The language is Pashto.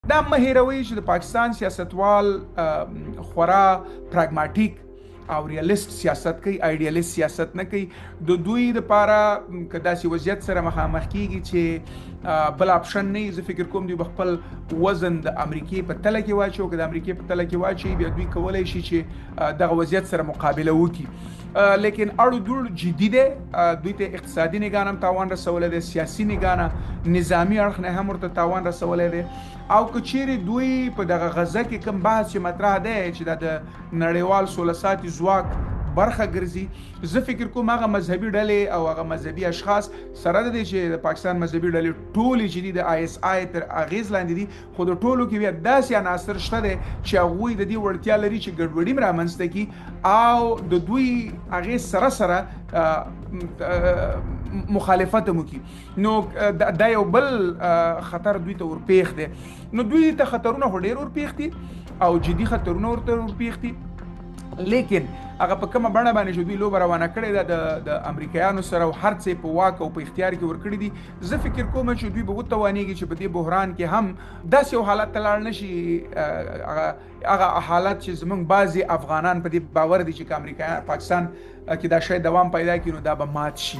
دا مه هېروئ چې د پاکستان سیاستوال خورا پراګماټیک او ریالیست سیاست کوي، ایډیالیست سیاست نه کوي. د دوی لپاره که داسې وضعیت سره مخامخ کیږي چې بل آپشن نه، زه فکر کوم دوی به خپل وزن د امریکې په تله کې واچوي. که د امریکې په تله کې واچوي، بیا دوی کولای شي چې دغه وضعیت سره مقابله وکړي. لیکن اړو دوړ جدي دی، دوی ته اقتصادي نگاه هم تاوان رسولی دی، سیاسي نگاه نه، نظامي اړخ نه هم ورته تاوان رسولی دی. او که چیرې دوی په دغه غزه کې کوم بحث چې مطرح دی چې دا د نړیوال سوله ساتي ځواک برخه ګرځي، زه فکر کوم هغه مذهبي ډلې او هغه مذهبي اشخاص، سره د دې چې د پاکستان مذهبي ډلې ټولې چې دي د آی اس آی تر اغیز لاندې دي، خو د ټولو کې بیا داسې عناصر شته دی چې هغوی د دې وړتیا لري چې ګډوډي هم رامنځته کړي او د دوی هغې سره سره مخالفت هم وکړي. نو دا یو بل خطر دوی ته ورپېښ دی. نو دوی ته خطرونه خو ډېر ورپېښ دي او جدي خطرونه ورته ورپېښ دي، لیکن هغه په کومه بڼه باندې چې دوی لوبه روانه کړې ده د امریکایانو سره او هر څه په واک او په اختیار کې ورکړي دي، زه فکر کوم چې دوی به وتوانېږي چې په دې بحران کې هم داسې یو حالت ته لاړ نه شي، هغه حالت چې زموږ بعضې افغانان په دې باور دي چې که امریکا پاکستان کې دا شی دوام پیدا کړي نو دا به مات شي.